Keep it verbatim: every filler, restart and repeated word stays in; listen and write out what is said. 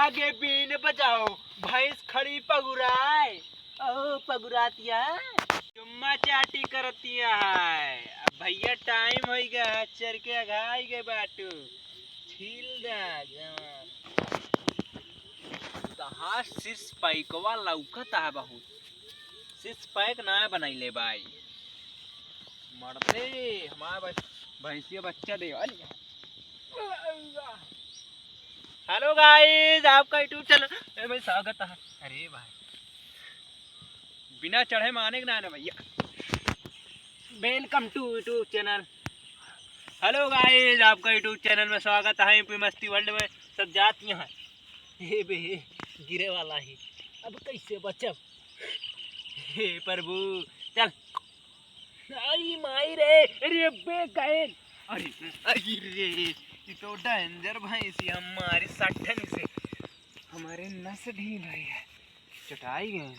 आगे बीन बजाओ, भैंस खड़ी पगुराए। ओ पगुरातिया, चुम्मा चाटी करतिया है। अब भैया टाइम होइ गया है, चर के अघाई गए बाटू। छील दा जवान। तहार सिक्स पैकवा लौकत है बहुत। सिक्स पैक ना बनैले भाई। मरते हमारा भैंसिया बच्चा दे वाली है। हेलो गाइस, आपका YouTube चैनल में स्वागत है। अरे भाई, बिना चढ़े माने के ना ना भैया। Welcome to YouTube channel। हेलो गाइस, आपका YouTube चैनल में स्वागत है। यूपी मस्ती वर्ल्ड में सब जाती हैं। हे बे, गिरे वाला ही, अब कैसे बचब? हे प्रभु, चल। आई माई रे, अरे बे गैन, अरे, अरे रे, ये तो डेंजर भैंसी हमारे सट्ठन से हमारे नस ढील है, चटाई गए।